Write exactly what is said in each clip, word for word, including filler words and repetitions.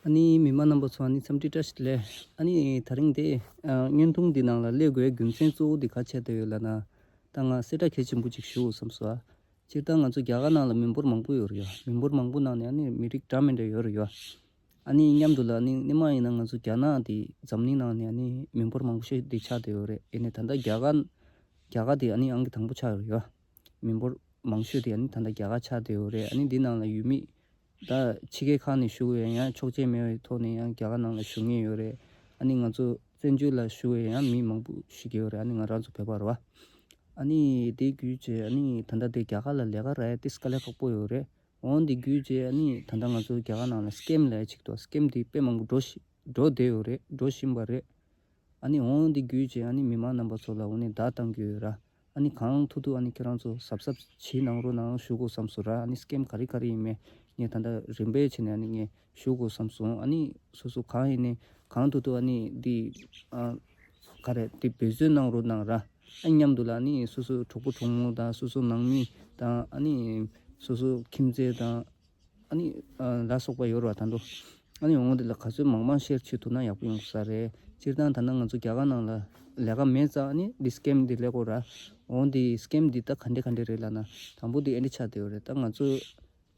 ཨ་ནི་མི་མང་རྣམ་པ་ཚོ་ཨ་ནི་འཚམས་འདྲི་བཀྲ་ཤིས་བདེ་ལེགས། ཨ་ནི་དེ་རིང་དེ་ཨ་བརྙན་ཐུང་འདི་ནང་ལ་སླེབས་དགོས་རྒྱུ་མཚན་གཙོ་བོ་འདི་ག་ཆེད་དུ་ཡོད་ལབ་ན། ད་ང་གསལ་བསྒྲགས་གལ་ཆེན་པོ་ཅིག་ཞུ་དགོས་བསམ་སོང་ཨ། སྤྱིར་བཏང་ང་ཚོ་རྒྱ་གར་ནང་ལ་མི་འབོར་མང་པོ་ཡོད་རེད་ཡ། མི་འབོར་མང་པོ་ནང་ནས་ཨ་ནི་མི་རིགས་འདྲ་མི་འདྲ་ཡོད་རེད་ཡ། ཨ་ནི་མཉམ་དུ་ལ་ཨ་ནི་སྔོན་མ་ཡིན་ན་ང་ཚོ་རྒྱ་ནག་དེ་འཛམ་གླིང་ནང་ནས་ཨ་ནི་མི་འབོར་མང་པོ་ཞིག་དེ་ཆགས་བསྡད་ཡོད་རེད། ཡིན་ནའི་ད་ལྟ་རྒྱ་གར་རྒྱ་གར་དེ་ཨ་ནི་ཨང་ཀི་དང་པོ་ཆགས་ཡོད་རེད་ཡ། མི་འབོར་མང་ཤོས་དེ་ཨ་ནི་ད་ལྟ་རྒྱ་གར་ཆགས་བསྡད་ཡོད་རེད། ཨ་ནི་འདི་ནང་ལ་ཡུལ་མི་ད་ཕྱི་རྒྱལ་ཁག་ནས་བཞུགས་ཡོད་ཡང་ཆོག་མཆན་མེད་པའི་ཐོག་ནས་ཡང་རྒྱ་གར་ནང་ལ་བཞུགས་མཁན་ཡོད་རེད། ཨ་ནི་ང་ཚོ་བཙན་བྱོལ་ལ་བཞུགས་ཡོད་ཡང་མི་མང་པོ་ཞིག་ཡོད་རེད། ཨ་ནི་ང་རང་ཚོ་བོད་པ་རེད་བ། ཨ་ནི་དེ་བརྒྱུད་བྱས་ཨ་ནི་ད་ལྟ་དེ་རྒྱ་གར་ལ་ལས་ཀ་རག་ཡ་དེ་དཀའ་ལས་ཁག་པོ་ཡོད་རེད། འོན་དེ་བརྒྱུད་བྱས་ཨ་ནི་ད་ལྟ་ང་ཚོ་རྒྱ་གར་ནང་ལ་སི་ཀེམ་ལབ་ཡ་ཅིག་འདུག་སི་ཀེམ་དེ་དཔེ་མང་པོ་འགྲོ་ཤི་འགྲོ་བསྡད་ཡོད་རེད། འགྲོ་བཞིན་པ་རེད། ཨ་ནི་འོན་དེ་བརྒྱུད་བྱས་ཨ་ནི་མི་མང་རྣམ་པ་ཚོ་ལ་འོ་ནས་བརྡ་བཏང་གི་ཡོད་ར། ཨ་ནི་གང་ཐུབ་ཐུབ་ཨ་ནི་ཁྱེད་རང་ཚོ་གཟབ་གཟབ་བྱེད་གནང་རོགས་གནང་ཞུ་དགོས་བསམ་སོང་ར། ཨ་ནི་སི་ཀེམ་ག་རེ་ག་རེ་ཡིན་མིན་ངས་ད་ལྟ་རིམ་པས་བྱས་ནས་ཨ་ནི་ངས་ཞུ་དགོས་བསམ་སོང་། ཨ་ནི་སོ་སོ་གང་ཡིན་ནའི་གང་ཐུབ་ཐུབ་ཨ་ནི་འདི་ཨ་ག་རེ་འདི་འབད་བརྩོན་གནང་རོགས་གནང་ར། ཨ་མཉམ་དུ་ལ་ཨ་ནི་སོ་སོ་གྲོགས་པོ་གྲོགས་མོ་དང་སོ་སོ་ནང་མི་དང་ཨ་ནི་སོ་སོ་ཁྱིམ་མཚེས་དང་ཨ་ནི་ཨ་ལ་སོགས་པ་ཡོད་རེད་བ་ད་དུང་། ཨ་ནི་འོང་དེ་ལ་ག་ཚོད་མང་མང་ཤེར་བྱེད་ཐུབ་ན་ཡག་པོ་ཡོང་ས་རེད། སྤྱིར་བཏང་ད་ནང་ང་ཚོ་རྒྱ་གར་ནང་ལ་ལས་ཀ་མེད་ཙང་ཨ་ནི་འདི་སི་ཀེམ་འདི་ལས་ཀོ་ར། འོང་འདི་སི་ཀེམ་འདི་ད་ག་འདྲ་ག་འདྲ་རེད་ལབ་ན། དང་པོ་འདི་ཨེ་འདྲ་ཆགས་བསྡད་ཡོད་རེད། ད་ང་ཚོ་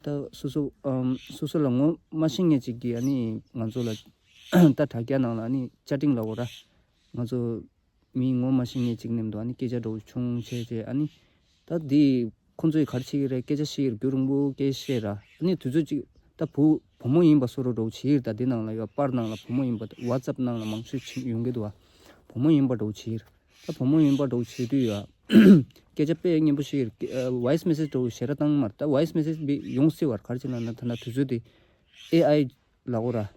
ད་སོ་སོ་ཨམ་སོ་སོ་ལ་ངོ་མ་ཤེས་མཁན་ཅིག་གིས་ཨ་ནི་ང་ཚོ་ལ་ད་དྲ་རྒྱ་ནང་ལ་ཨ་ནི་ཅ་ཊིང་ལབ་དགོས་ར། ང་ཚོ་མི་ངོ་མ་ཤེས་མཁན་ཅིག་མཉམ་དུ་ཨ་ནི་སྐད་ཆ་འདྲ་བོ་བྱུང་བྱས་བྱས་ཨ་ནི་ད་འདི་ཁོང་ཚོས་ག་རེ་བྱེད་ཀྱི་རེད། སྐད་ཆ་བཤད་ཀྱི་རྒྱུན་རིང་པོ་སྐད་བཤད་ར། ཨ་ནི་དུས་ཚོད་ཅིག་ད་བུ་བུ་མོ་ཡིན་པ་བཟོ་འདྲ་བོ་བྱེད་ཀྱི་རེད། ད་འདི་ནང་ལ་ཡོད་པར་ནང་ལ་བུ་མོ་ཡིན་པ་ཝ་ཙབ་ནང་ལ་མང་ཤོས་ཅིག་ཡོང་གི་འདུག་བ། བུ་མོ་ཡིན་པ་འདྲ་བོ་བྱེད་ཀྱི་རེད། ད་བུ་མོ་ཡིན་པ་འདྲ་བོ་བྱེད་དུས་ཡ། སྐད་ཆ་དཔེ་སྙན་པོ་བཤད་ཀྱི་རེད། ཝོ་ཡིས་མེ་སེ་ཇི་འདྲ་བོ་ཞེ་དྲག་བཏང་མ་རེད། ད་ཝོ་ཡིས་མེ་སེ་ཇི་བི་ཡོང་སྲིད་པ་རེད། ག་རེ་བྱས་ན་ན་ད་ན་དུས་ཚོད་དེ་ཨེ་ཨའི་ལབ་དགོས་ར།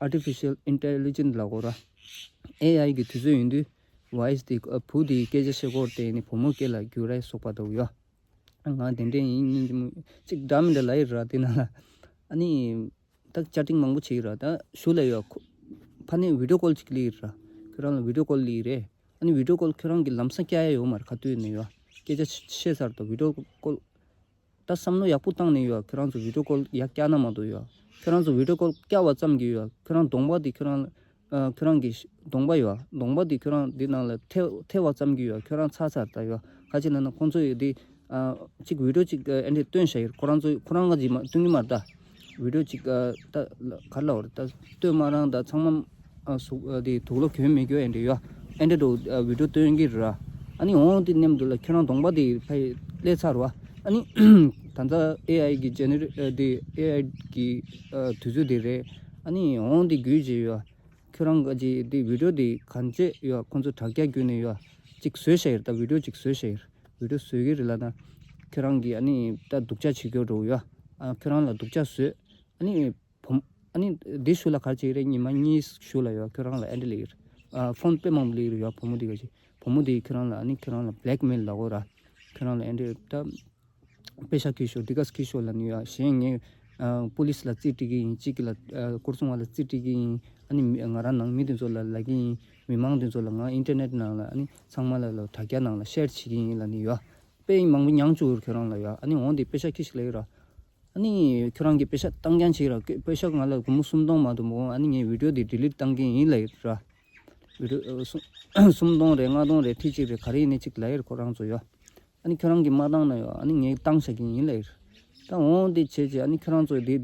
Artificial Intelligent ལབ་དགོས་ར། ཨེ་ཨའི་གི་དུས་ཚོད་ཡིན་དུས་ཝོ་ཡིས་དེ་ཨ་བུ་དེའི་སྐད་ཆ་བཤད་སྐོར་དེ་ནི་བུ་མོ་སྐད་ལ་བསྒྱུར་ར་སོགས་པ་འདྲ་བོ་ཡོད། ང་དེ་འདྲས་ཡིན་སྙིང་རྗེ་མོ། གཅིག་འདྲ་མི་འདྲ་ལབ་ཡི་ར་དེ་ནང་ལ། ཨ་ནི་ད་ཅ་ཊིང་མང་པོ་བྱེད་ཀྱི་ར། ད་ཞུ་ལ་ཡོད་ཁོ། ཕ་ནས་བི་ཌི་ཡོ་ཀོལ་ཅིག་ལི་ཡི་ར། ཁྱོད་རང་ལ་བི་ཌི་ཡོ་ཀོལ་ལི་ཡི་རེད། ཨ་ནི་བི་ཌི་ཡོ་ཀོལ་ཁྱོད་རང་གི་ལམ་སང་བསྐྱལ་ཡ་ཡོད་མ་རེད། ག་དུས་ནས་ཡོད། སྐད་ཆ་བཤད་ཚར་དུས་བི་ཌི་ཡོ་ཀོལ། ད་བསམ་བློ་ཡག་པོ་བཏང་ནས་ཡོད། ཁྱོད་རང་ཚོ་བི་ཌི་ཡོ་ཀོལ་ཡ་བསྐྱལ་ན་མ་གཏོགས་ཡོད། ཁྱོད་རང་ཚོ་བི་ཌི་ཡོ་ཀོལ་བསྐྱལ་བ་ཙམ་གྱིས་ཡོད། ཁྱོད་རང་གདོང་པ་དེ་ཁྱོད་རང་ཨ་ཁྱོད་རང་གི་གདོང་པ་ཡོད། གདོང་པ་དེ་ཁྱོད་རང་འདི་ནང་ལ་ཐེ་ཐེ་བ་ཙམ་གྱིས་ཡོད། ཁྱོད་རང་ཚར་ཚར་ད་ཡོད། ག་ཅི་ལབ་ན་ཁོང་ཚོ་ཡོད་དེ་ཨ་གཅིག་བི་ཌི་ཡོ་གཅིག་ཨ་ཨེ་འདྲས་སྟོན་བཞག་ཡོད། ཁོ་རང་ཚོ་ཁོ་རང་ག་ཅིག་མ་སྟོན་གྱི་མ་རེད་ད། བི་ཌི་ཡོ་གཅིག་ཨ་ད་ག་རེ་ལབ་དགོས་རེད། ད་སྟོད་མ་རང་ད་ཚང་མ་ཨ་སུ་ཨ་དེ་དུག་ལོག་གྱོན་མེད་རྒྱུ་ཨེ་འདྲས་ཡོད། ཨེ་འདྲས་འདྲ་བོ་ཨ་བི་ཌི་ཡོ་སྟོན་གྱི་རེད། ཨ་ནི་འོང་དེ་མཉམ་དུ་ལ་ཁྱོད་རང་གདོང་པ་དེ་ཕ་ཡི་སླེབས་ཚར་བ། ཨ་ནི་ད་ལྟ་ཨེ་ཨའི་གི་ཇེ་ནེ་རེ་ཨ་དེ་ཨེ་ཨའི་གི་ཨ་དུས་ཚོད་དེ་རེད། ཨ་ནི་འོང་དེ་བརྒྱུད་བྱས་ཡོད། ཁྱོད་རང་ག་ཅིག་དེ་བི་ཌི་ཡོ་དེ་གང་བྱས་ཡོད། ཁོང་ཚོ་དྲ་རྒྱ་བརྒྱུད་ནས་ཡོད། ཅིག་བཟོས་བཞག་ཡོད། ད་བི་ཌི་ཡོ་ཅིག་བཟོས་བཞག་ཡོད། བི་ཌི་ཡོ་བཟོས་ཀྱི་རེད་ལབ་ན། ཁྱོད་རང་གིས་ཨ་ནི་ད་སྡུག་ཅག་བྱེད་རྒྱུ་འདྲ་བོ་ཡོད། ཨ་ཁྱོད་རང་ལ་སྡུག་ཅག་བཟོས། ཨ་ནི་བུ་མོ་ཨ་ནི་འདི་ཞུ་ལ་ག་རེ་བྱེད་ཀྱི་རེད། ཉི་མ་གཉིས་ཞུ་ལ་ཡོད། ཁྱོད་རང་ལ་ཨེ་འདྲས་ལབ་ཀྱི་རེད། ཨ་ཕོན་དཔེ་མང་པོ་ལབ་ཀྱི་རེད་ཡོད། བུ་མོ་འདི་ག་ཅིག་བུ་མོ་འདི་ཁྱོད་རང་ལ་ཨ་ནི་ཁྱོད་རང་ལ་བྷི་ལེག་མེལ་ལབ་དགོས་ར། ཁྱོད་རང་ལ་ཨེ་འདྲས་ད་པེ་ཤ་ཁྱེར་ཤོག་འདི་ག་ཁྱེར་ཤོག་ལབ་ནི་ཡོད། གཞན་ངས་ཨ་པུ་ལིས་ལ་རྩིས་སྤྲད་ཀྱི་ཡིན། གཅིག་གི་ལ་ཨ་སྐོར་སྲུང་བ་ལ་རྩིས་སྤྲད་ཀྱི་ཡིན། ཨ་ནི་མི་ང་རང་ནང་མི་དེ་ཚོ་ལ་ལབ་ཀྱི་ཡིན། མི་མང་དེ་ཚོ་ལ་ང་ཨིན་ཊར་ནེཊ་ནང་ལ་ཨ་ནི་ཚང་མ་ལ་ལ་དྲ་རྒྱ་ནང་ལ་ཤེར་བྱེད་ཀྱི་ཡིན་ལབ་ནི་ཡོད། དཔེ་མང་པོ་མྱངས་བཅུག་ཡོད་ཁྱོད་རང་ལ་ཡོད། ཨ་ནི་འོང་དེ་པེ་ཤ་ཁྱེར་ཤོག་ལབ་ཡོད་ར། ཨ་ནི་ཁྱོད་རང་གིས་པེ་ཤ་བཏང་རྐྱང་བྱེད་ར། པེ་ཤ་ང་ལ་སྒོར་མོ་སུམ་སྟོང་མ་གཏོགས་མ་འོང་། ཨ་ནི་ངས་བི་ཌི་ཡོ་འདི་ཌི་ལིཊ་བཏང་གི་ཡིན་ལབ་ཡོད་ར། བི་ཌི་ཡོ་སུམ་སུམ་སྟོང་རེད། ལྔ་སྟོང་རེད། ཁྲི་གཅིག་རེད། ག་རེ་ཡིན་ནའི་གཅིག་ལབ་ཡོད་ར་ཁོ་རང་ཚོ་ཡོད། ཨ་ནི་ཁྱོད་རང་གིས་མ་བཏང་ན་ཡོད། ཨ་ནི་ངས་བཏང་བཞག་གི་ཡིན་ལབ་ཡོད་ར། ད་འོང་འདི་བྱས་རྗེས་ཨ་ནི་ཁྱོད་རང་ཚོ་འདི་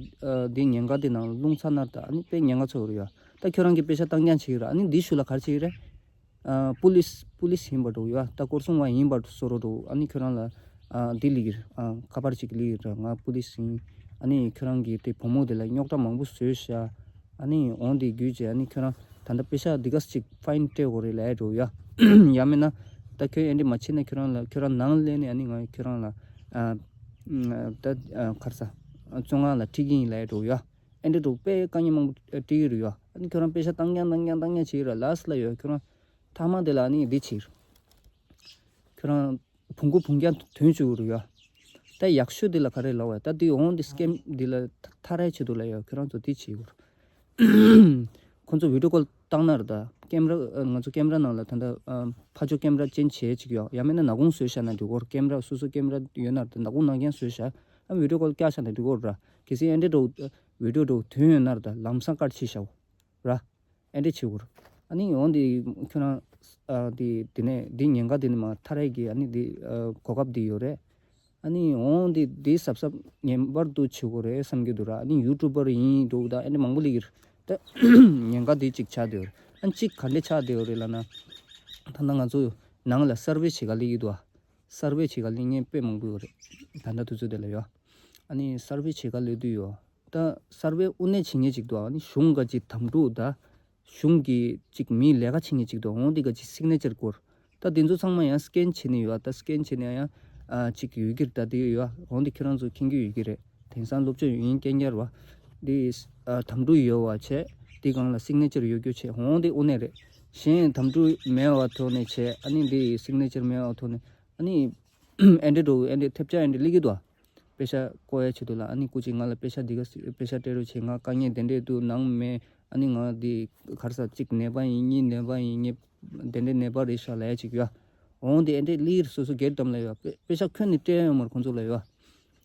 འདི་ཉེན་ཁ་འདི་ནང་ལ་ལྷུང་ཚར་ན་ད་ཨ་ནི་དཔེ་ཉེན་ཁ་ཚ་བོ་རེད་ཡོད། ད་ཁྱོད་རང་གིས་པེ་ཤ་བཏང་རྐྱང་བྱེད་ཀྱི་ར། ཨ་ནི་འདི་ཞུ་ལ་ག་རེ་བྱེད་ཀྱི་རེད། ཨ་པུ་ལིས་པུ་ལིས་ཡིན་པ་འདྲ་བོ་ཡོད། ད་སྐོར་སྲུང་བ་ཡིན་པ་བཟོ་འདྲ་བོ་འདྲ་བོ། ཨ་ནི་ཁྱོད་རང་ལ་ཨ་འདི་ལབ་ཀྱི་རེད། ཨ་ཁ་པར་ཅིག་ལབ་ཀྱི་རེད། ང་པུ་ལིས་ཡིན། ཨ་ནི་ཁྱོད་རང་གིས་དེ་བུ་མོ་དེ་ལ་རྙོག་དྲ་མང་པོ་བཟོས་ཤག་ཨ་ནི་འོང་དེ་བརྒྱུད་བྱས་ཨ་ནི་ཁྱོད་རང་ད་ལྟ་པེ་ཤ་འདི་ག་ཅིག་ཕ་ཡིན་སྤྲད་དགོས་རེད་ལབ་ཡ་འདྲ་བོ་ཡོད། ཡང་མིན་ན་ད་ཁྱོད་ཨེ་འདྲས་མ་བྱེད་ན་ཁྱོད་རང་ལ་ཁྱོད་རང་ནང་སླེབས་ནས་ཨ་ནི་ང་ཁྱོད་རང་ལ་ཨ་ད་ཨ་ག་རེ་ཟ་བཙོན་ཁང་ལ་ཁྲིད་ཀྱི་ཡིན་ལབ་ཡ་འདྲ་བོ་ཡོད། ཨེ་འདྲས་འདྲ་བོ་དཔེ་དཀའ་ངལ་མང་པོ་སྤྲད་ཀྱི་རེད་ཡོད། ཨ་ནི་ཁྱོད་རང་པེ་ཤ་བཏང་རྐྱང་བཏང་རྐྱང་བཏང་རྐྱང་བྱེད་ཀྱི་རེད། ལ་སི་ལ་ཡོད་ཁྱོད་རང་། མཐའ་མ་དེ་ལ་ཨ་ནི་འདི་བྱེད་ཀྱི་རེད། ཁྱོད་རང་བུང་གུ་བུང་རྐྱང་ཐོན་བཅུག་གི་རེད་ཡ། ད་ཡག་ཤོས་འདི་ལ་ག་རེ་ལབ་པ། ད་འདི་འོང་འདི་སི་ཀེམ་འདི་ལ་ཐ་རེ་བྱེད་དུ་ལ་ཡ། ཁྱོད་རང་ཚོ་འདི་བྱེད་དགོས། ཁོང་ཚོ་བི་ཌི་ཡོ་ཀོལ་བཏང་ན་རེད། ད་ཀེམ་ར་ང་ཚོ་ཀེམ་ར་ནང་ལ་ད་ལྟ་ཕར་ཕྱོགས་ཀེམ་ར་ཅན་བྱེད་ཅིག་ཡོད། ཡང་མིན་ན་ནག་ཁུང་བཟོས་བཞག་ན་འགྲིག་གོ། ཀེམ་ར་སོ་སོ་ཀེམ་ར་ཡོད་ན་རེད། ད་ནག་ཁུང་ནང་རྐྱང་བཟོས་བཞག་ཨ་བི་ཌི་ཡོ་ཀོལ་བཀྱག་བཞག་ན་འགྲིག་གོ་ར། གལ་སྲིད་ཨེ་འདྲས་འདྲ་བོ། བི་ཌིའོ་འགྲོ་དོན་ཡོད་ན་ར་ད་ལམ་སང་ཀཊ་བྱེད་ཤག་ར། ཨེ་འདྲ་བྱེད་དགོས་ར། ཨ་ནི་འོང་དེ་ཁྱོད་རང་ཨ་དེ་དེ་ནས་འདི་ཉེན་ཁ་དེ་ནས་མ་ཐར་ཡས་ཀྱི་ཨ་ནི་དེ་ཨ་གོ་སྐབས་དེ་ཡོད་རེད། ཨ་ནི་འོང་དེ་དེ་གཟབ་གཟབ་ངེས་པར་དུ་བྱེད་དགོས་རེད་བསམ་གྱི་འདུག་ར། ཨ་ནི་ཡུ་ཊུབ་པར་ཡིན་འགྲོ་ད་ཨ་ནི་མང་པོ་ལས་ཀྱི་རེད། ད་ཉེན་ཁ་དེ་གཅིག་ཆགས་བསྡད་ཡོད་རེད། ཨ་ནི་གཅིག་ག་འདྲ་ཆགས་བསྡད་ཡོད་རེད་ལབ་ན། ད་ལྟ་ང་ཚོ་ནང་ལ་སར་ཝེ་བྱེད་ག་སླེབས་ཀྱི་འདུག་ཨ། སར་ཝེ་བྱེད་ག་སླེབས་མཁན་དཔེ་མང་པོ་ཡོད་རེད། ད་ལྟ་དུས་ཚོད་དེ་ལ་ཡོད། ཨ་ནི་སར་ཝེ་བྱེད་ག་སླེབས་དུས་ཡོད། ད་སར་ཝེ་དབུ་ནས་བྱེད་མཁན་ཅིག་འདུག་ཨ་ནི་གཞུང་ག་ཅིག་དམ་ཕྲུག་ད། གཞུང་གི་ཅིག་མིའི་ལས་ཀ་བྱེད་མཁན་ཅིག་འདུག་འོང་དེ་ག་ཅིག་སིག་ནེ་ཅར་སྐོར། ད་དེ་ཚོ་ཚང་མ་ཡང་སི་ཀེན་བྱེད་ནས་ཡོད། ད་སི་ཀེན་བྱེད་ནས་ཡང་ཨ་ཅིག་ཡོད་ཀྱི་རེད། ད་དེ་ཡོད་འོང་དེ་ཁྱེད་རང་ཚོ་མཁྱེན་གྱི་ཡོད་ཀྱི་རེད། དེང་སང་སློབ་སྦྱོང་ཡིན་རྐྱང་རྐྱང་རེད་བ། དེ་ཨ་དམ་ཕྲུག་ཡོད་བ་བྱས། དེ་སྒང་ལ་སིག་ནེ་ཅར་ཡོད་རྒྱུ་བྱས་འོང་དེ་དབུ་ནས་རེད། གཞན་དམ་ཕྲུག་མེད་བ་ཐོག་ནས་བྱས། ཨ་ནི་དེ་སིག་ནེ་ཅར་མེད་བ་ཐོག་ནས་ཨ་ནི་ཨེ་འདྲ་འགྲོ་ཨེ་འདྲ་ཐེབས་ཆག་ཨེ་འདྲ་སླེབས་ཀྱི་འདུག་ཨ། པེ་ཤ་བཀོག་ཡ་ཆེད་དུ་ལ་ཨ་ནི་སྐུ་མཁྱེན་ང་ལ་པེ་ཤ་འདི་ག་སི་པེ་ཤ་སྤྲད་རོགས་བྱེད། ང་དཀའ་ངལ་དེ་འདྲས་འདུག་ནང་མེད། ཨ་ནི་ང་འདི་ག་རེ་ཟ་གཅིག་ནད་པ་ཡིན། གཉིས་ནད་པ་ཡིན། ངས་དེ་འདྲས་ནད་པ་རེད་ཤག་ལབ་ཡ་ཅིག་ཡོད། འོང་དེ་ཨེ་འདྲས་ལིར་སོ་སོ་སྒེར་གཏམ་ལ་ཡོད། པེ་པེ་ཤ་ཁྱོན་ནས་སྤྲད་ཡ་ཡོད་མ་རེད་ཁོང་ཚོ་ལ་ཡོད།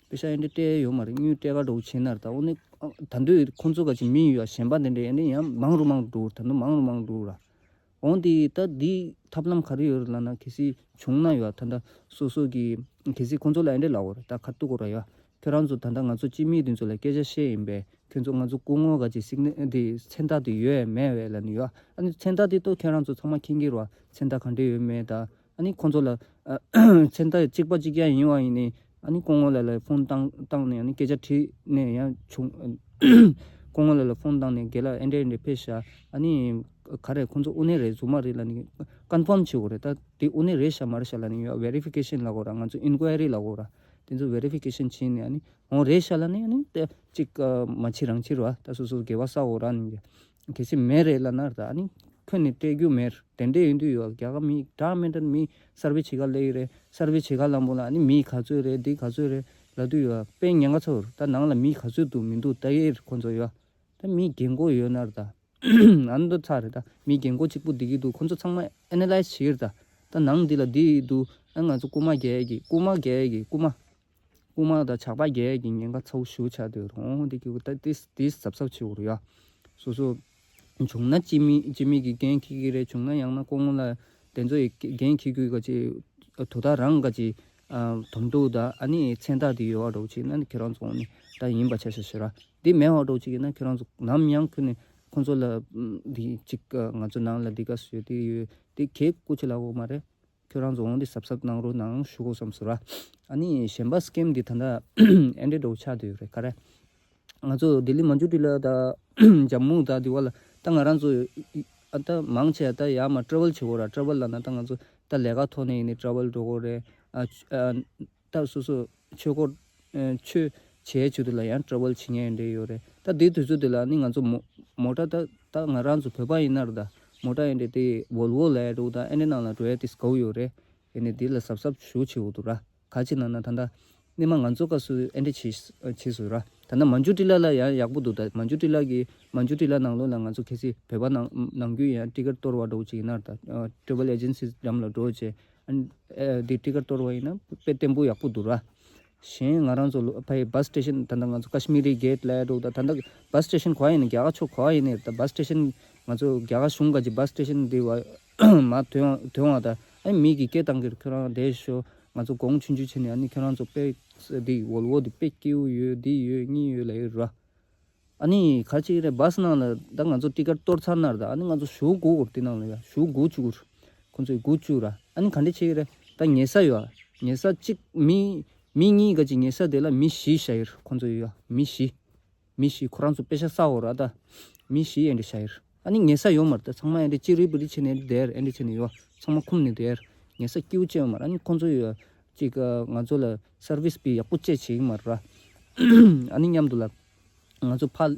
པེ་ཤ་ཨེ་འདྲས་སྤྲད་ཡ་ཡོད་མ་རེད། དངུལ་སྤྲད་ག་འགྲོ་བྱེད་ན་རེད། ད་འོ་ནི་ད་འདོད་ཁོང་ཚོ་ག་ཅིག་མི་ཡོད་གཞན་པ་དེ་འདྲས་ཨེ་འདྲས་ཡང་མང་རུ་མང་རུ་འགྲོ་ད་འདོད་མང་རུ་མང་རུ་འགྲོ་ར། འོང་དེ་ད་འདི་ཐབས་ལམ་ག་རེ་ཡོད་རེད་ལབ་ན། གལ་སྲིད་བྱུང་ན་ཡོད་ད་ལྟ་སོ་སོ་གི་གལ་སྲིད་ཁོང་ཚོ་ལ་ཨེ་འདྲས་ལབ་དགོས་རེད། ད་ཁ་གཏུག་དགོས་ར་ཡོད། ཁྱོད་རང་ཚོ་ད་ལྟ་ང་ཚོ་སྤྱི་མི་དེ་ཚོ་ལ་སྐད་ཆ་བཤད་ཡིན་པས། ཁྱོད་ཚོ་ང་ཚོ་སྐུ་ངོ་ག་ཅིག་སིག་ནེ་དེ་མཚན་རྟགས་དེ་ཡོད་མེད་བས་ལབ་ནི་ཡོད། ཨ་ནི་མཚན་རྟགས་དེ་ཏོ་ཁྱོད་རང་ཚོ་ཚང་མ་མཁྱེན་གྱི་རེད་བ། མཚན་རྟགས་ག་འདྲས་ཡོད་མེད་ད། ཨ་ནི་ཁོང་ཚོ་ལ་མཚན་རྟགས་གཅིག་པ་གཅིག་རྐྱང་ཡིན་བ་ཡིན་ནི། ཨ་ནི་སྐུ་ངོ་ལགས་ལ་ཕོན་བཏང་བཏང་ནས་ཨ་ནི་སྐད་ཆ་དྲིས་ནས་ཡང་བྱུང་། སྐུ་ངོ་ལགས་ལ་ཕོན་བཏང་ནས་རྒན་ལགས་ཨེ་འདྲས་ཨེ་འདྲས་ཕེབས་ཤག་ཨ་ནི་ག་རེ་ཁོང་ཚོ་དབུ་ནས་རེད་རྫུན་མ་རེད་ལབ་ནི་ཀོན་ཕོམ་བྱེད་དགོས་རེད། ད་དེ་དབུ་ནས་རེད་ཤག་མ་རེད་ཤག་ལབ་ནི་ཡོད། ཝེ་རི་ཕི་ཀེ་ཤན་ལབ་དགོས་ར། ང་ཚོ་ཨིན་ཀོ་ཡ་རི་ལབ་དགོས་ར། དེ་ཚོ་ཝེ་རི་ཕི་ཀེ་ཤན་བྱས་ནས་ཨ་ནི་འོ་རེད་ཤག་ལབ་ནི་ཨ་ནི་ད་གཅིག་མ་བྱེད་རང་བྱེད་ར། ད་སོ་སོ་དགེ་བ་བསགས་དགོས་ར་ནི། གལ་སྲིད་མེད་རེད་ལབ་ན་ད་ཨ་ནི་ཁྱོན་ནས་སྤྲད་རྒྱུ་མེད། དེ་འདྲས་ཡིན་དུས་ཡོད་རྒྱ་གར་མི་འདྲ་མི་འདྲ་མི་སར་ཝེ་བྱེད་ག་སླེབས་ཡོད་རེད། སར་ཝེ་བྱེད་ག་ལམ་པོ་ལ་ཨ་ནི་མི་ག་ཚོད་རེད་འདི་ག་ཚོད་རེད་ལབ་དུས་ཡོད། དཔེ་ཉེན་ཁ་ཚ་བོ་རེད། ད་ནང་ལ་མི་ག་ཚོད་འདུག་མི་འདུག་ལྟ་ཡས་ཁོང་ཚོ་ཡོད། ད་མི་རྒན་གོག་ཡོད་ན་རེད་ད། ཨ་ནི་ད་ཚ་རེད་ད། མི་རྒན་གོག་གཅིག་པུ་བསྡད་ཀྱི་འདུག་ཁོང་ཚོ་ཚང་མ་ཨེ་ན་ལའི་ཛི་བྱེད་ཀྱི་རེད་ད། ད་ནང་འདི་ལ་འདི་འདུག་ཨ་ང་ཚོ་རྐུ་མ་རྒྱག་ཡས་ཀྱི་རྐུ་མ་རྒྱག་ཡས་ཀྱི་རྐུ་མ། རྐུ་མ་དང་ཇག་པ་རྒྱག་ཡས་ཀྱི་ཉེན་ཁ་ཚ་བོ་ཞེ་པོ་ཆགས་བསྡད་ཡོད་རེད། འོང་འདི་གི་ད་ཏིས་ཏིས་གཟབ་གཟབ་བྱེད་དགོས་རེད་ཡ། སོ་སོ་བྱུང་ན་སྤྱི་མི་སྤྱི་མི་གི་འགན་འཁྱེར་གྱི་རེད། བྱུང་ན་ཡང་ན་སྐུ་ངོ་ལ་དེ་ཚོ་ཡི་འགན་འཁྱེར་དགོས་ག་ཅི་དོ་བདག་རང་ག་ཅི་དོམ་ཕྲུག་དང་ཨ་ནི་མཚན་རྟགས་དེ་ཡོད་པ་འདྲ་བོ་ཅིག་ན་ཁྱེད་རང་ཚོ་ནི་ད་ཡིན་པ་ཆ་ཤས་ཤིག་ར། འདི་མེད་པ་འདྲ་བོ་ཅིག་ཡིན་ན་ཁྱེད་རང་ཚོ་ནམ་ཡང་ཁྱོད་ནི་ཁོང་ཚོ་ལ་འདི་ཅིག་ང་ཚོ་ནང་ལ་འདི་ག་བཟོས་དེ་ཡོད་དེ་གས་སྐུ་ཅི་ལ་འོ་མ་རེད། ཁྱོད་རང་ཚོ་འོང་དེ་གཟབ་གཟབ་གནང་རོགས་གནང་ཞུ་དགོས་བསམ་སོང་ར། ཨ་ནི་གཞན་པ་སི་ཀེམ་འདི་ད་ལྟ་ཨེ་འདྲས་འདྲ་བོ་ཆགས་བསྡད་ཡོད་རེད་ག་རེ། ང་ཚོ་ལྡི་ལི་མན་ཇུ་ཊི་ལ་དང་ཇམ་མུ་དང་དེ་བ་ལ་ད་ང་རང་ཚོ་ཨ་ད་མང་ཆེ་ད་ཡར་མར་ཊ་རེ་ཝལ་བྱེད་དགོས་ར། ཊ་རེ་ཝལ་ལབ་ན་ད་ང་ཚོ་ད་ལས་ཀ་ཐོག་ནས་ཡིན་ནའི་ཊ་རེ་ཝལ་འགྲོ་དགོས་རེད། ཨ་ཨ་ད་སོ་སོ་ཆོས་སྐོར་ཨ་ཆོས་བྱེད་ཆེད་དུ་ལ་ཡང་ཊ་རེ་ཝལ་བྱེད་མཁན་འདྲ་ཡོད་རེད། ད་དེ་དུས་ཚོད་དེ་ལ་ནི་ང་ཚོ་མོ་མོ་ཊ་ད་ད་ང་རང་ཚོ་བོད་པ་ཡིན་ན་ར་ད་མོ་ཊ་ཡིན་འདྲ་དེ་ཝོལ་ཝོ་ལབ་ཡ་འདྲ་བོ་ད་ཨེ་འདྲ་ནང་ལ་འགྲོ་ཡ་དེ་དགའ་བོ་ཡོད་རེད། ཡིན་ནའི་དེ་ལ་གཟབ་གཟབ་ཞེ་པོ་བྱེད་དགོས་འདུག་ར། ག་ཅི་ན་ན་ད་ལྟ་སྔོན་མ་ང་ཚོ་སྐབས་སུ་ཨེ་འདྲ་བྱེད་བྱེད་སོང་ར། ད་ལྟ་མན་ཇུ་ཊི་ལ་ལ་ཡང་ཡག་པོ་འདུག་ད་མན་ཇུ་ཊི་ལ་གི་མན་ཇུ་ཊི་ལ་ནང་ལོགས་ལ་ང་ཚོ་གལ་སྲིད་བོད་པ་ནང་ནང་རྒྱུད་ཡང་ཊི་ཀེཊ་གཏོར་བ་འདྲ་བོ་ཅིག་ཡིན་ན་ད་ཊ་རེ་ཝལ་ཨེ་ཇེན་སི་འགྲམ་ལ་འགྲོ་བྱས། ཨ་ནི་ཨ་འདི་ཊི་ཀེཊ་གཏོར་བ་ཡིན་ན་དཔེ་བརྟན་པོ་ཡག་པོ་འདུག་ར། གཞན་ང་རང་ཚོ་ལོ་ཕའི་བྷ་སི་སི་ཊེ་ཤན་ད་ལྟ་ང་ཚོ་ཀ་ཤི་མི་རི་གེ་ཊི་ལ་འགྲོ་ད་ད་ལྟ་བྷ་སི་སི་ཊེ་ཤན་ག་པར་ཡིན་ན་རྒྱ་གར་ཕྱོགས་ག་པར་ཡིན་ནའི་ད་བྷ་སི་སི་ཊེ་ཤན་ང་ཚོ་རྒྱ་གར་གཞུང་ག་ཅིག་བྷ་སི་སི་ཊེ་ཤན་འདི་བ་མ་ཐོན་ཐོན་བ་ད་ཨ་ནི་མི་གི་སྐད་བཏང་གི་རེད། ཁྱོད་རང་བསྡད་ཤོག་ང་ཚོ་གོང་ཆུང་ཆུང་བྱས་ནས་ཨ་ནི་ཁྱོད་རང་ཚོ་དཔེ་འདི་ཝོལ་ཝོ་འདི་དཔེ་སྐྱིད་པོ་ཡོད་འདི་ཡོད་གཉིས་ཡོད་ལབ་ཡོད་ར། ཨ་ནི་ག་ཅིག་རེད་བྷ་སི་ནང་ལ་ད་ང་ཚོ་ཊི་ཀེཊ་གཏོར་ཚར་ན་ར་ད་ཨ་ནི་ང་ཚོ་ཞུགས་དགོས་གོ་དེ་ནང་ལ་ཡ་ཞུགས་དགོས་བཅུག་གོ་ཁོང་ཚོས་དགོས་བཅུག་ར། ཨ་ནི་ག་འདྲ་བྱེད་ཀྱི་རེད་ད་ཉལ་ས་ཡོད་ཨ་ཉལ་ས་གཅིག་མི་མི་གཉིས་ག་ཅིག་ཉལ་ས་དེ་ལ་མི་བཞི་བཞག་ཡོད་ར་ཁོང་ཚོ་ཡོད་ཨ་མི་བཞི། མི་བཞི་ཁོ་རང་ཚོ་པེ་ཤ་ཟ་འོ་ར་ད། མི་བཞི་ཨེ་འདྲ་བཞག་ཡོད་ར། ཨ་ནི་ཉལ་ས་ཡོད་མ་རེད་ད་ཚང་མ་ཨེ་འདྲ་ཅི་རི་པི་རི་བྱས་ནས་བསྡད་ཨེ་འདྲ་བྱས་ནས་ཡོད་ཚང་མ་ཁུམ་ནས་བསྡད་ཉལ་ས་སྐྱིད་པོ་ཅིག་ཡོད་མ་རེད། ཨ་ནི་ཁོང་ཚོ་ཡོད་ཅིག་ང་ཚོ་ལ་སར་ཝིས་པི་ཡག་པོ་ཅིག་བྱེད་ཀྱི་མ་རེད་ར། ཨ་ནི་མཉམ་དུ་ལ་ང་ཚོ་ཕར་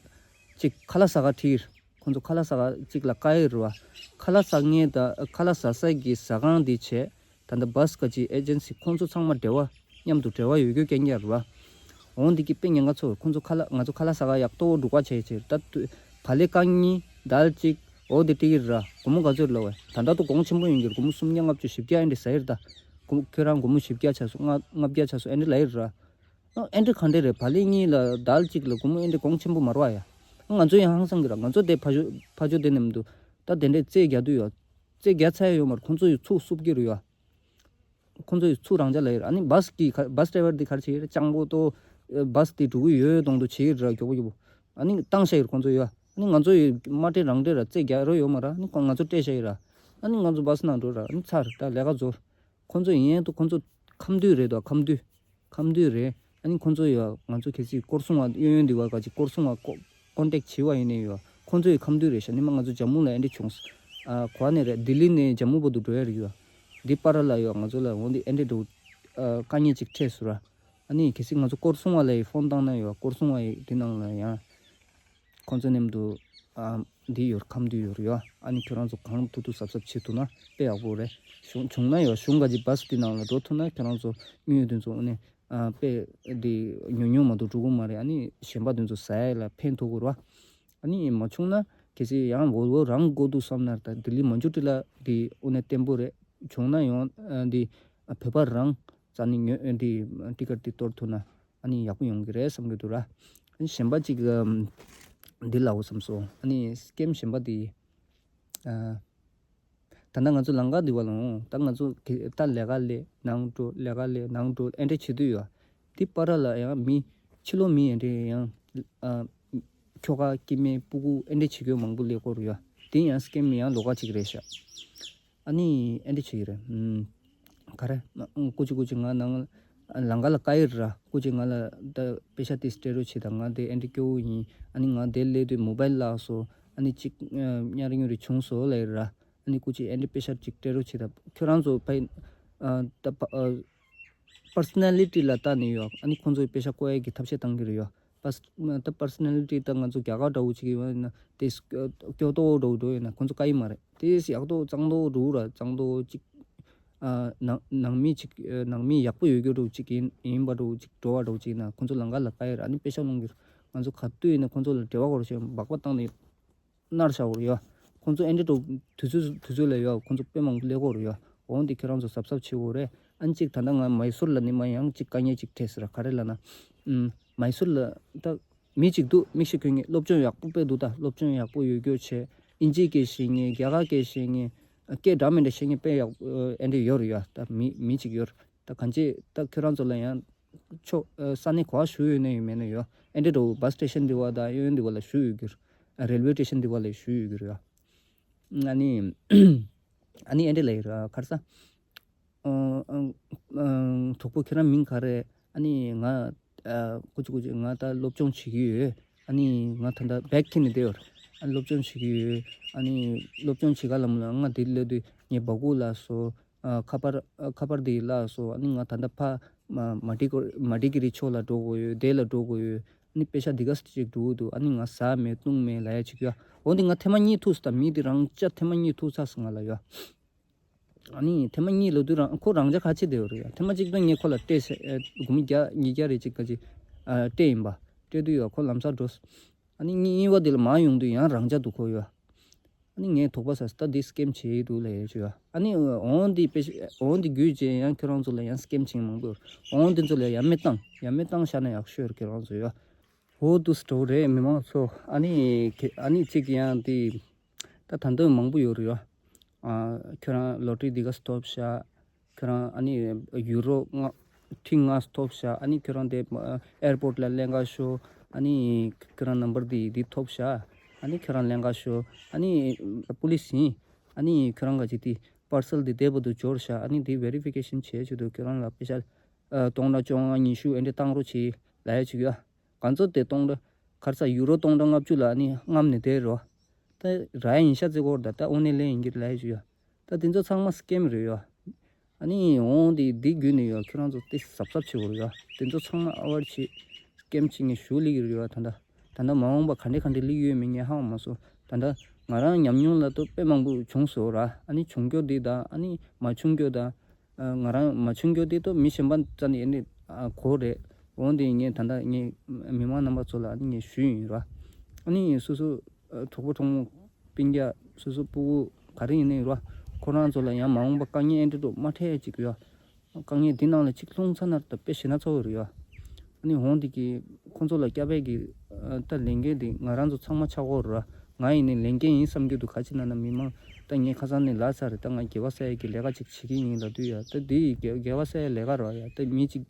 ཅིག་ཁ་ལག་ཟ་ག་ཁྲིད་ཁོང་ཚོ་ཁ་ལག་ཟ་ག་ཅིག་ལ་བཀག་ཡོད་རེད་བ། ཁ་ལག་ཟ་མཁན་དང་ཁ་ལག་ཟ་ས་གི་ཟ་ཁང་དེ་བྱས། ད་ལྟ་བྷ་སི་ག་ཅིག་ཨེ་ཇེན་སི་ཁོང་ཚོ་ཚང་མ་འབྲེལ་བ་མཉམ་དུ་འབྲེལ་བ་ཡོད་རྒྱུ་རྐྱང་རྐྱང་རེད་བ། འོང་འདི་གི་དཔེ་ཉེན་ཁ་ཚོར་ཁོང་ཚོ་ཁ་ལག་ང་ཚོ་ཁ་ལག་ཟ་ག་ཡག་ཏོག་འགྲོ་ག་བྱས་བྱས་ད་དུ་བག་ལེབ་རྐང་གཉིས་དལ་གཅིག་འོ་དེ་སྤྲད་ཀྱི་རེད་ར། སྒོར་མོ་ག་ཚོད་རེད་ལབ་བས། ད་ལྟ་དུ་གོང་ཆེན་པོ་ཡིན་གྱི་རེད། སྒོར་མོ་སུམ་བརྒྱ་ལྔ་བཅུ་བཞི་བརྒྱ་ཨེ་འདྲ་ཟ་ཡི་རེད་ད། སྒོར་མོ་ཁྱོད་རང་སྒོར་མོ་བཞི་བརྒྱ་ཆགས་སོང་ལྔ་ལྔ་བརྒྱ་ཆགས་སོང་ཨེ་འདྲ་ལབ་ཡི་རེད་ར། ཨ་ཨེ་འདྲ་ག་འདྲ་རེད། བག་ལེབ་གཉིས་ལ་དཱལ་གཅིག་ལ་སྒོར་མོ་ཨེ་འདྲ་གོང་ཆེན་པོ་མ་རེད་བ་ཡ། ང་ཚོ་ཡང་ཧང་སང་གི་ར། ང་ཚོ་དེ་ཕ་ཇོ་ཕ་ཇོ་དེ་ནས་མི་འདུག་ད་དེ་འདྲའི་རྩེད་རྒྱག་དུས་ཡོད། རྩེད་རྒྱག་ཚར་ཡོད་མ་རེད། ཁོང་ཚོ་ཡི་ཚུགས་སུབ་ཀྱི་རེད་ཡ། ཁོང་ཚོ་ཡི་ཚུགས་རང་འཇགས་ལ་ཡོད་ར། ཨ་ནི་བཱས་ཀྱི་ཁ་བཱས་ཌ་རའི་ཝར་འདི་ག་རེ་བྱེད་ཀྱི་རེད། སྤྱང་པོ་ཏོ། བཱས་འདི་འགྲོ་གི་ཡོད་ཡོད་མདོག་མདོག་བྱེད་ཀྱི་རེད་ར། མགྱོགས་པོ་མགྱོགས་པོ། ཨ་ནི་བཏང་བཞག་ཡོད་ར་ཁོང་ཚོ་ཡོད། ཨ་ནི་ང་ཚོ་ཡི་མ་སྤྲད་རང་སྤྲད་ར། རྩེད་རྒྱག་རོགས་ཡོད་མ་ར། ཨ་ནི་ཁོ་ང་ཚོ་སྤྲད་བཞག་ཡོད་ར། ཨ་ནི་ང་ཚོ་བཱས་ནང་འགྲོ་ར། ཨ་ནི་ཚར་ད་ལས་ཀ་རྫོགས། ཁོང་ཚོ་ཡིན་ཡང་དུ་ཁོང་ཚོ་ཁམས་འདུས་རེད་དོ། ཁམས་འདུས། ཁམས་འདུས་རེད། ཨ་ནི་ཁོང་ཚོ་ཡོད། ང་ཚོ་གལ་སྲིད་སྐོར་སྲུང་བ་གཡས་གཡོན་འདི་བ་ག་ཅིག་སྐོར་སྲུང་བ་ཀོ་ཀོན་ཊེག་བྱེད་པ་ཡིན་ནའི་ཡོད། ཁོང་ཚོ་ཡི་ཁམས་འདུས་རེད་ཤག་ཉི་མ་ང་ཚོ་ཇམ་མུ་ལ་ཨེ་འདྲ་བྱུང་། ཨ་གོ་བ་ནས་རེད། ལྡི་ལི་ནས་ཇམ་མུ་བར་དུ་འགྲོ་ཡ་རེད་ཡོད། འདི་པར་ལ་ཡོད། ང་ཚོ་ལ་འོང་འདི་ཨེ་འདྲ་འགྲོ། ཨ་དཀའ་ངལ་ཅིག་འཕྲད་སོང་ར། ཨ་ནི་གལ་སྲིད་ང་ཚོ་སྐོར་སྲུང་བ་ལ་ཡི་ཕོན་བཏང་ན་ཡོད། སྐོར་སྲུང་བ་ཡི་འདི་ནང་ལ་ཡང་། ཁོང་ཚོ་མཉམ་དུ་ཨ་འདི་ཡོད། ཁམས་འདི་ཡོད་ཡོད། ཨ་ནི་ཁྱོད་རང་ཚོ་གང་ཐུབ་ཐུབ་གཟབ་གཟབ་བྱེད་ཐུབ་ན་དཔེ་ཡག་པོ་རེད། གཞུང་བྱུང་ན་ཡོད། གཞུང་ག་ཅིག་བཱས་འདི་ནང་ལ་འགྲོ་ཐུབ་ན་ཁྱོད་རང་ཚོ་དངུལ་འདི་ཚོ་ཨ་ནི་ཨ་དཔེ་འདི་ཉུང་ཉུང་མ་གཏོགས་འགྲོ་གི་མ་རེད། ཨ་ནི་གཞན་པ་འདི་ཚོ་ཟ་ཡ་ལ་ཕན་ཐོགས་གི་རེད་བ། ཨ་ནི་མ་བྱུང་ན་གལ་སྲིད་ཡང་ཝོལ་ཝོ་རང་དགོས་འདུག་བསམ་ན་ད་ལྡི་ལི་མན་ཇུ་ཊི་ལ་འདི་ཨ་ནི་བརྟན་པོ་རེད། བྱུང་ན་ཡང་ཨ་འདི་ཨ་བོད་པ་རང་རྩ་ནས་ཉོ་འདི་ཊི་ཀེ་ཊི་འདི་གཏོར་ཐུབ་ན། ཨ་ནི་ཡག་པོ་ཡོང་གི་རེད་བསམ་གྱི་འདུག་ར། ཨ་ནི་གཞན་པ་ཅིག་ཨམ། འདི་ལབ་བསམ་སོང་། ཨ་ནི་སི་ཀེམ་གཞན་པ་འདི། ཨ། ད་ལྟ་ང་ཚོ་ལམ་ཁ་འདི་བ་ལ་འོང་། ད་ང་ཚོ་གི་ད་ལས་ཀ་ལས་ནང་འགྲོ། ལས་ཀ་ལས་ནང་འགྲོ། ཨེ་འདྲ་བྱེད་དུས་ཡོད། འདི་པར་ལ་ཡང་མི་ཕྱི་ལོགས་མི་ཨེ་འདྲ་ཡང་ཨ། ཁྱོ་ག་སྐྱེ་དམན་སྤུ་གུ་ཨེ་འདྲ་བྱེད་མཁན་མང་པོ་སླེབས་ཀྱི་ཡོད་རེད་ཡ། དེ་ཡང་སི་ཀེམ་ཡང་ལོགས་ཀ་ཅིག་རེད་ཤག་ཨ་ནི་ཨེ་འདྲ་བྱེད་ཀྱི་རེད། ཨུམ། ག་རེ། ཨ་སྐུ་མཁྱེན་སྐུ་མཁྱེན་ང་ནང་ལམ་ཁ་ལ་བཀག་ཡོད་ར། སྐུ་མཁྱེན་ང་ལ་ད་པེ་ཤ་དེ་སྤྲད་རོགས་བྱེད་དང་། ང་དེ་ཨེ་འདྲ་སྐྱོ་བོ་ཡིན། ཨ་ནི་ང་དེ་སླེབས་དུས་མོ་བཱའིལ་བརླག་སོང་། ཨ་ནི་གཅིག་ཨ་གཉའ་རི་ཉུ་རི་བྱུང་སོང་ལབ་ཡོད་ར། ཨ་ནི་སྐུ་མཁྱེན་ཨེ་འདྲ་པེ་ཤ་ཅིག་སྤྲད་རོགས་བྱེད་དང་། ཁྱོད་རང་ཚོ་ཕ་ཨ་ད་ཕ་ཨ་པར་སོ་ན་ལི་ཊི་ལ་བལྟས་ནས་ཡོད། ཨ་ནི་ཁོང་ཚོས་པེ་ཤ་བཀོག་ཡས་ཀྱི་ཐབས་ཤེས་བཏང་གི་རེད་ཡོད། པར་ད་པར་སོ་ན་ལི་ཊི་ད་ང་ཚོ་རྒྱ་གར་འདྲ་བོ་ཅིག་ཡོད་ན་དེ་སྐྱོ་ཏོག་འདྲ་བོ་འགྲོ་ཡོད་ན་ཁོང་ཚོ་བཀག་ཡི་མ་རེད། དེ་ཡག་ཏོག་གཙང་ཏོག་འགྲོ་ར། གཙང་ཏོག་ཅིག་ཨ་ནང་ནང་མི་ཅིག་ཨ་ནང་མི་ཡག་པོ་ཡོད་རྒྱུ་འདྲ་བོ་ཅིག་ཡིན་ཡིན་པ་འདྲ་བོ་ཅིག་འགྲོ་བ་འདྲ་བོ་ཅིག་ཡིན་ན་ཁོང་ཚོ་ལམ་ཁ་ལ་བཀག་ཡི་ར། ཨ་ནི་པེ་ཤ་སློང་གི་ར། ང་ཚོ་ག་དུས་ཡིན་ན་ཁོང་ཚོ་ལ་འབྲེལ་བ་དགོས་ར་ཞེས་སྦག་སྦག་བཏང་ནས། མནར་བཞག་གི་རེད་ཡ། ཁོང་ཚོ་ཨེ་འདྲ་འགྲོ་དུས་ཚོད་དུས་ཚོད་ལ་ཡ་ཁོང་ཚོ་དཔེ་མང་པོ་སླེབས་ཀྱི་རེད་ཡ། འོ་འདི་ཁྱེད་རང་ཚོ་གཟབ་གཟབ་བྱེད་དགོས་རེད། ཨ་ནི་གཅིག་ད་ལྟ་ང་མའི་སུར་ལ་ནི་མ་ཡང་གཅིག་དཀའ་ངལ་གཅིག་འཕྲད་ཟེར། ག་རེ་ལབ་ན། ཨུམ། མའི་སུར་ལ་ད་མི་གཅིག་འདུག་མིག་ཤེལ་གྱོན་མཁན། སློབ་སྦྱོང་ཡག་པོ་དཔེ་འདུག་ད་སློབ་སྦྱོང་ཡག་པོ་ཡོད་རྒྱུ་བྱས། ཨིན་ཇི་སྐད་ཤེས་མཁན། རྒྱ་གར་སྐད་ཤེས་མཁན། སྐད་འདྲ་མི་འདྲ་ཤེས་མཁན་དཔེ་ཡག་ཨེ་འདྲ་ཡོད་རེད་ཡ། ད་མི་མི་གཅིག་ཡོད་རེད། ད་གང་ཅི་ད་ཁྱོད་རང་ཚོ་ལ་ཡང་ཕྱོགས་ཨ་ས་གནས་ག་པར་བཞུགས་ཡོད་ན་ཡོད་མེད་ན་ཡོད། ཨེ་འདྲ་འདྲ་བོ་བཱས་སི་ཊེ་ཤན་འདི་བ་དང་གཡས་གཡོན་འདི་བ་ལ་བཞུགས་ཡོད་ཀྱི་རེད། རེལ་ཝེ་སི་ཊེ་ཤན་འདི་བ་ལ་བཞུགས་ཡོད་ཀྱི་རེད། ཨ་ནི་ཨ་ནི་ཨེ་འདྲ་ལབ་ཡོད་ར། ག་རེ་ཟ། ཨ་ཨ་ཨ་གྲོགས་པོ་ཁྱེད་རང་མིང་ག་རེ། ཨ་ནི་ང་ཨ་ཀུ་ཅི་ཀུ་ཅི་ང་ད་སློབ་སྦྱོང་བྱེད་ཀྱི་ཡོད། ཨ་ནི་ང་ད་ལྟ་བེག་འཁྱེར་ནས་བསྡད་ཡོད་ར། ཨ་སློབ་སྦྱོང་བྱེད་ཀྱི་ཡོད། ཨ་ནི་སློབ་སྦྱོང་བྱེད་ག་ལ་མོ་ལ་ང་འདི་སླེབས་དུས་ངའི་སྦ་ཁུག་བརླག་སོང་། ཨ་ཁ་པར་ཨ་ཁ་པར་དེ་བརླག་སོང་། ཨ་ནི་ང་ད་ལྟ་ཕ་མ་མ་ཏི་ཀོ་མ་ཏི་ཀི་རི་ཕྱོགས་ལ་འགྲོ་དགོས་ཡོད། དེ་ལ་འགྲོ་དགོས་ཡོད། ཨ་ནི་པེ་ཤ་འདི་ག་ཙམ་ཅིག་འགྲོ་གི་འདུག་ཨ་ནི་ང་ཟ་མེད་བཏུང་མེད་ལབ་ཡ་ཅིག་ཡོད། འོ་འདི་ང་ཐེངས་མ་གཉིས་ཐུག་སོང་། ད་མི་འདི་རང་ཅག་ཐེངས་མ་གཉིས་ཐུག་ཚར་སོང་ང་ལ་ཡ། ཨ་ནི་ཐེངས་མ་གཉིས་ལབ་དུས་རང་ཁོ་རང་ཅག་ཁ་ཆེ་བསྡད་ཡོད་རེད་ཡ། ཐེངས་མ་གཅིག་ད་ངས་ཁོ་ལ་སྤྲད་ཟེར་ཨེ་སྒོར་མོ་བརྒྱ་ཉིས་བརྒྱ་རེ་ཅིག་ག་ཅིག་ཨ་སྤྲད་ཡིན་པ། སྤྲད་དུས་ཡ་ཁོ་ལམ་སང་འགྲོ་སོང་། ཨ་ནི་གཉིས་གཉིས་པ་དེ་ལ་མར་ཡོང་དུས་ཡང་རང་ཅག་འདུག་ཁོ་ཡོད། ཨ་ནི་ངས་དོགས་པ་ཟ་སོང་། ད་འདི་སི་ཀེམ་བྱེད་ཀྱི་འདུག་ལབ་ཡས་བྱས་ཡོད། ཨ་ནི་འོང་འདི་དཔེ་འོང་འདི་བརྒྱུད་བྱས་ཡང་ཁྱོད་རང་ཚོ་ལ་ཡང་སི་ཀེམ་བྱེད་མཁན་མང་པོ་ཡོད། འོང་འདི་ཚོ་ལ་ཡ་མེད་བཏང་ཡ་མེད་བཏང་བཞག་ན་ཡག་ཤོས་རེད། ཁྱོད་རང་ཚོ་ཡོད། འོ་འདུག་སེ་འགྲོ་རེད་མི་མང་ཚོ། ཨ་ནི་ཁྱེད་ཨ་ནི་གཅིག་ཡང་འདི་ད་ད་འདོད་མང་པོ་ཡོད་རེད་ཡ། ཨ་ཁྱོད་རང་ལོ་ཊ་རི་འདི་ག་ཙམ་ཐོབ་ཤག་ཁྱོད་རང་ཨ་ནི་ཡུ་རོ་ལྔ་ཁྲི་ལྔ་ཐོབ་ཤག་ཨ་ནི་ཁྱོད་རང་དེ་ཨེར་པོར་ཊི་ལ་ལེན་ག་ཤོག་ཨ་ནི་ཁྱོད་རང་ནམ་བར་འདི་འདི་ཐོབ་ཤག་ཨ་ནི་ཁྱོད་རང་ལེན་ག་ཤོག་ཨ་ནི་པུ་ལི་སི་ཡིན། ཨ་ནི་ཁྱོད་རང་ག་ཅིག་དེ་པར་སལ་འདི་དེ་བར་དུ་འབྱོར་ཤག་ཨ་ནི་འདི་ཝེ་རི་ཕི་ཀེ་ཤན་བྱེད་ཆེད་དུ་ཁྱོད་རང་ལ་པེ་ཤ་ཨ་སྟོང་ཕྲག་བཅོ་ལྔ་ཉི་ཤུ་ཨེ་འདྲ་བཏང་རོགས་བྱེད་ལབ་ཡ་ཅིག་ཡོད། གང་ཚོད་དེ་སྟོང་ཕྲག་ག་རེ་ཟ་ཡུ་རོ་སྟོང་ཕྲག་ལྔ་བཅུ་ལ་ཨ་ནི་རྔམ་ནས་བསྡད་རོགས། ད་ར་ཡིན་ཤ་ཙི་གོར་ད་ད་ཨོ་ནེ་ལེ་ཡིན་གྱི་ལབ་ཡ་ཅིག་ཡོད། ད་དེ་ཚོ་ཚང་མ་སི་ཀེམ་རེད་ཡ། ཨ་ནི་འོང་དེ་འདི་བརྒྱུད་ནས་ཡ་ཁྱོད་རང་ཚོ་དེ་གཟབ་གཟབ་བྱེད་དགོས་རེད་ཡ། དེ་ཚོ་ཚང་མ་ཨ་ཝེར་བྱེད། སི་ཀེམ་བྱེད་མཁན་ཞེ་པོ་སླེབས་ཀྱི་རེད་ཡ། ད་ལྟ་ད་ལྟ་མ་འོངས་པ་ག་འདྲ་ག་འདྲ་སླེབས་ཡོད་མེད་ངས་ཧ་གོ་མ་སོང་། ད་ལྟ་ང་རང་ཉམས་མྱོང་ལ་ཏོ་དཔེ་མང་པོ་བྱུང་སོང་ར། ཨ་ནི་བྱུང་རྒྱུ་འདི་དང་ཨ་ནི་མ་བྱུང་རྒྱུ་དང་། ང་རང་མ་བྱུང་རྒྱུ་དེ་ཏོ་མི་གཞན་པ་རྩ་ནས་ཨེ་ནི་གོ་རེད། འོང་དེ་ངས་ད་ལྟ་ངས་མི་མང་རྣམ་པ་ཚོ་ལ་ཨ་ནི་ངས་ཞུས་ཡིན་ར། ཨ་ནི་སོ་སོ་གྲོགས་པོ་གྲོགས་མོ་སྤུན་ཀྱག་སོ་སོ་སྤུ་གུ་ག་རེ་ཡིན་ནའི་ར། ཁོ་རང་ཚོ་ལ་ཡང་མ་འོངས་པ་དཀའ་ངལ་ཨེ་འདྲ་འགྲོ་མ་འཕྲད་ཅིག་ཡ། དཀའ་ངལ་འདི་ནང་ལ་ཅིག་ལྷུང་ཚར་ན་ད་དཔེ་ཞེ་ན་ཚ་བོ་རེད་ཡ། ཨ་ནི་འོང་དེ་གི་ཁོང་ཚོ་ལ་སྐྱབས་པའི་གི་ཨ་ད་ལས་འགན་དེ་ང་རང་ཚོ་ཚང་མ་ཆགས་ཀྱི་ཡོད་རེད་བ། ང་ཡིན་ནའི་ལས་འགན་ཡིན་བསམ་རྒྱུ་འདུག་ག་ཅི་ན་ན་མི་མང་ད་ངས་ཁ་སང་ནས་ལབ་ཚར་རེད། ད་ང་དགེ་བ་བསགས་ཡས་ཀྱི་ལས་ཀ་ཅིག་བྱེད་ཀྱི་ཡིན་ལབ་དུས་ཡ། ད་འདི་ཡི་དགེ་དགེ་བ་བསགས་ཡས་ལས་ཀ་རེད་བ་ཡ། ད་མི་ཅིག་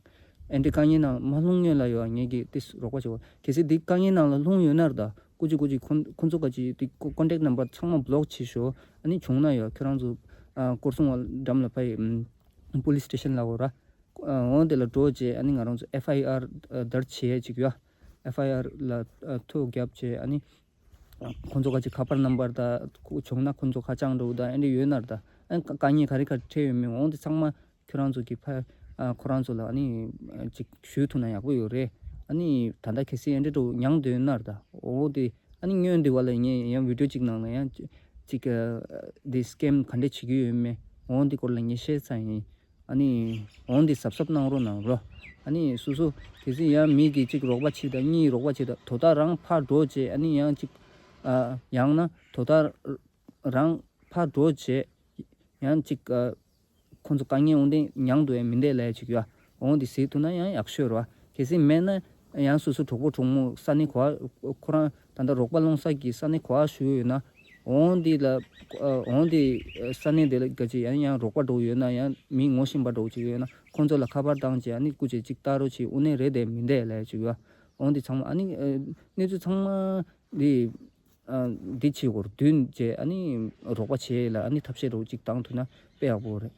ཨེ་འདྲའི་དཀའ་ངལ་ནང་མ་ལྷུང་སྔོན་ལ་ཡོད་ངས་ཀྱི་ཏིས་རོགས་པ་བྱེད་དགོས། གལ་སྲིད་འདི་དཀའ་ངལ་ནང་ལ་ལྷུང་ཡོད་ན་ར་ད་སྐུ་མཁྱེན་སྐུ་མཁྱེན་ཁོང་ཁོང་ཚོ་ག་ཅི་འདི་ཀོ་ཀོན་ཊེག་ནམ་བར་ཚང་མ་བི་ལོག་བྱེད་ཤོག་ཨ་ནི་བྱུང་ན་ཡོད་ཁྱོད་རང་ཚོ་ཨ་སྐོར་སྲུང་བ་འགྲམ་ལ་ཕ་ཡི་པུ་ལིས་སི་ཊེ་ཤན་ལ་འོ་ར། ཨ་འོང་དེ་ལ་འགྲོ་རྗེས་ཨ་ནི་ང་རང་ཚོ་ཨེཕ་ཨའི་ཨར་ཨ་བརྡར་བྱེད་ཡས་ཅིག་ཡོད། ཨེཕ་ཨའི་ཨར་ལ་ཨ་ཐུག་བརྒྱབ་བྱས་ཨ་ནི་ཁོང་ཚོ་ག་ཅི་ཁ་པར་ནམ་བར་ད་ཁོ་བྱུང་ན་ཁོང་ཚོ་ཁ་བྱང་འགྲོ་ད་ཨེ་འདྲ་ཡོད་ན་ར་ད་ཨ་ནི་དཀའ་ངལ་ག་རེ་ག་རེ་འཕྲད་ཡོད་མེད་འོང་དེ་ཚང་མ་ཁྱོད་རང་ཚོ་གི་ཕ་ཨ་ཁོ་རང་ཚོ་ལ་ཨ་ནི་ཅིག་ཞུས་ཐུབ་ན་ཡག་པོ་ཡོད་རེད། ཨ་ནི་ད་ལྟ་གལ་སྲིད་ཨེ་འདྲ་འགྲོ་མྱངས་འདོད་ན་ར་ད་འོ་དེ་ཨ་ནི་སྔོན་འདི་བ་ལ་ངས་ཡང་བི་ཌི་ཡོ་ཅིག་ནང་ལ་ཡང་ཅིག་ཨ་འདི་སི་ཀེམ་ག་འདྲ་བྱེད་ཀྱི་ཡོད་མེད་འོང་དེ་སྐོར་ལ་ངས་བཤད་ཚར་ཡིན། ཨ་ནི་འོང་འདི་གཟབ་གཟབ་གནང་རོགས་གནང་རོགས། ཨ་ནི་སོ་སོ་གལ་སྲིད་ཡང་མི་གིས་གཅིག་རོགས་པ་བྱེད་དང་གཉིས་རོགས་པ་བྱེད་དང་དོ་བདག་རང་ཕར་འགྲོ་བྱས་ཨ་ནི་ཡང་གཅིག་ཨ་ཡང་ན་དོ་བདག་རང་ཕར་འགྲོ་བྱས་ཡང་གཅིག་ཨ་ཁོང་ཚོ་དཀའ་ངལ་འོང་དེ་མྱངས་འདུག་ཡང་མི་འདས་ལས་ཅིག་ཡོད། འོང་འདི་ཟེར་ཐུབ་ན་ཡང་ཡག་ཤོས་རེད་བ། གལ་སྲིད་མེད་ན་ཡང་སོ་སོ་གྲོགས་པོ་གྲོགས་མོ་ས་གནས་གོ་བ་ཁོ་རང་ད་ལྟ་རོགས་པ་སློང་ས་གི་ས་གནས་གོ་བ་ཞུ་ཡོད་ན། འོང་འདི་ལ་ཨ་འོང་འདི་ས་གནས་དེ་ལ་ག་ཅི་ཡང་ཡང་རོགས་པ་འགྲོ་ཡོད་ན་ཡང་མི་ངོ་ཤེས་པ་འགྲོ་ཅིག་ཡོད་ན་ཁོང་ཚོ་ལ་ཁ་པར་བཏང་བྱས་ཨ་ནི་སྐུ་མཁྱེན་ཅིག་ལྟ་རོགས་བྱེད་དངོས་གནས་རེད་དེ་མི་འདས་ལས་ཅིག་ཡོད། འོང་འདི་ཚང་མ་ཨ་ནི་ཨ་གནས་ཚུལ་ཚང་མ་འདི་ཨ་འདི་བྱེད་དགོས་རེད་བདུན་བྱས་ཨ་ནི་རོགས་པ་བྱེད་ལ་ཨ་ནི་ཐབས་ཤེས་རོགས་ཅིག་བཏང་ཐུབ་ན་དཔེ་ཡག་པོ་རེད།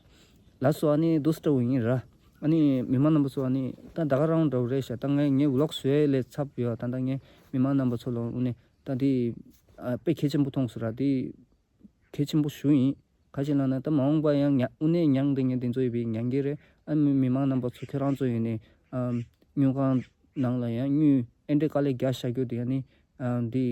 ལགས་སོ་ཨ་ནི་འདུག་སེ་འདྲ་བོ་ཡིན་ར། ཨ་ནི་མི་མང་རྣམ་པ་ཚོ་ཨ་ནི་ད་ད་ག་རང་འདྲ་བོ་རེད་ཤག་ད་ངས་ངའི་ཝི་ལོག་བཟོས་ལས་ཚབ་ཡོད་ད་ད་ངས་མི་མང་རྣམ་པ་ཚོ་ལ་དངོས་གནས་ད་འདི་ཨ་དཔེ་གལ་ཆེན་པོ་མཐོང་སོང་ར་འདི་གལ་ཆེན་པོ་ཞུ་ཡིན། ག་ཅི་ལབ་ན་ད་མ་འོངས་པ་ཡང་ཉ་དངོས་གནས་མྱངས་འདི་ངས་འདི་ཚོ་ཡོད་པའི་མྱངས་ཀྱི་རེད། ཨ་མི་མི་མང་རྣམ་པ་ཚོ་ཁྱོད་རང་ཚོ་ཡིན་ནས་ཨ་དངུལ་ཁང་ནང་ལ་ཡང་དངུལ་ཨེ་འདྲས་དཀའ་ལས་རྒྱག་བཞག་རྒྱུ་དེ་ཡང་ནི་ཨ་འདི་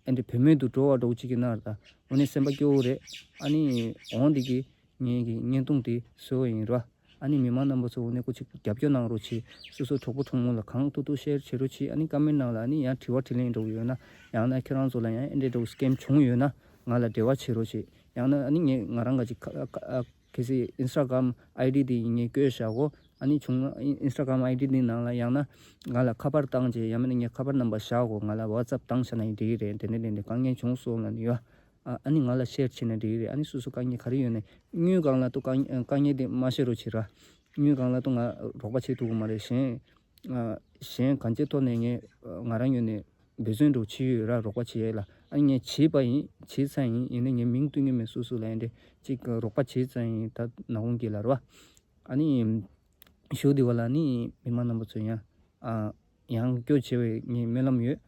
ཨེ་འདྲས་བུད་མེད་དུ་འགྲོ་བ་འགྲོ་གཅིག་གི་ནར་ད་འོ་ནས་སེམས་པ་སྐྱོ་བོ་རེད། ཨ་ནི་འོང་འདི་གི་ངས་ཀྱི་བརྙན་ཐུང་དེ་བཟོས་པ་ཡིན་ར། ཨ་ནི་མི་མང་རྣམ་པ་ཚོ་འོ་ནས་སྐུ་གཅིག་རྒྱབ་སྐྱོར་གནང་རོགས་གྱིས། སོ་སོ་གྲོགས་པོ་གྲོགས་མོ་ལ་གང་ཐུབ་ཐུབ་ཤེར་བྱེད་རོགས་གྱིས། ཨ་ནི་ཀ་མེན་ནང་ལ་ཨ་ནི་ཡང་དྲི་བ་དྲིས་ལན་འགྲོ་གི་ཡོད་ན་ཡང་ན་ཁྱེད་རང་ཚོ་ལ་ཡང་ཨེ་འདྲས་འགྲོ་སི་ཀེམ་བྱུང་ཡོད་ན་ང་ལ་འབྲེལ་བ་བྱེད་རོགས་གྱིས། ཡང་ན་ཨ་ནི་ངས་ང་རང་ག་ཅིག་ཁ་ཁ་ཨ་གལ་སྲིད་ཨིན་སི་ཊ་གྷ་རམ་ཨའི་ཌི་དེ་ངས་བཀོད་བཞག་གོ། ཨ་ནི་བྱུང་ན་ཨིན་སི་ཊ་གྷ་རམ་ཨའི་ཌི་དེ་ནང་ལ་ཡང་ན་ང་ལ་ཁ་པར་བཏང་རྗེས་ཡང་མིན་ན་ངས་ཁ་པར་ནམ་བར་བཞག་གོ། ང་ལ་ཝ་ཊི་སེབ་བཏང་བཞག་ན་ཡིན་འགྲིག་གི་རེད། དེ་འདྲ་འདྲ་འདྲ་དཀའ་ངལ་བྱུང་སོང་ལབ་ནི་ཡོད། ཨ་ཨ་ནི་ང་ལ་ཤེར་བྱས་ན་འགྲིག་གི་རེད། ཨ་ནི་སོ་སོ་དཀའ་ངལ་ག་རེ་ཡོད་ནའི་དངུལ་སྒང་ལ་ཏུ་དཀའ་དཀའ་ངལ་དེ་མ་བཤད་རོགས་བྱེད་ར། དངུལ་སྒང་ལ་ཏུ་ང་རོགས་པ་བྱེད་ཐུབ་ཀྱི་མ་རེད། གཞན་ཨ་གཞན་གང་ཅིའི་ཐོག་ནས་ངས་ང་རང་ངོས་ནས་འབད་བརྩོན་འགྲོ་བྱེད་ཡོད་ར། རོགས་པ་བྱེད་ཡས་ལ་ཨ་ནི་ངས་བྱས་པ་ཡིན། བྱས་ཚར་ཡིན། ཡིན་ནའི་ངས་མིང་བཏོན་གྱི་མེད། སོ་སོ་ལ་ཡིན་ཏེ་གཅིག་རོགས་པ་བྱས་ཚར་ཡིན། ད་ནག་ཁུང་གི་ལ་ར་བ། ཨ་ནི་ཞུ་དེ་བ་ལ་ནི་མི་མང་རྣམ་པ་ཚོ་ཡང་ཨ་ཡང་སྐྱོ་ཆེ་བའི་ངའི་སྨོན་ལམ་ཡོད།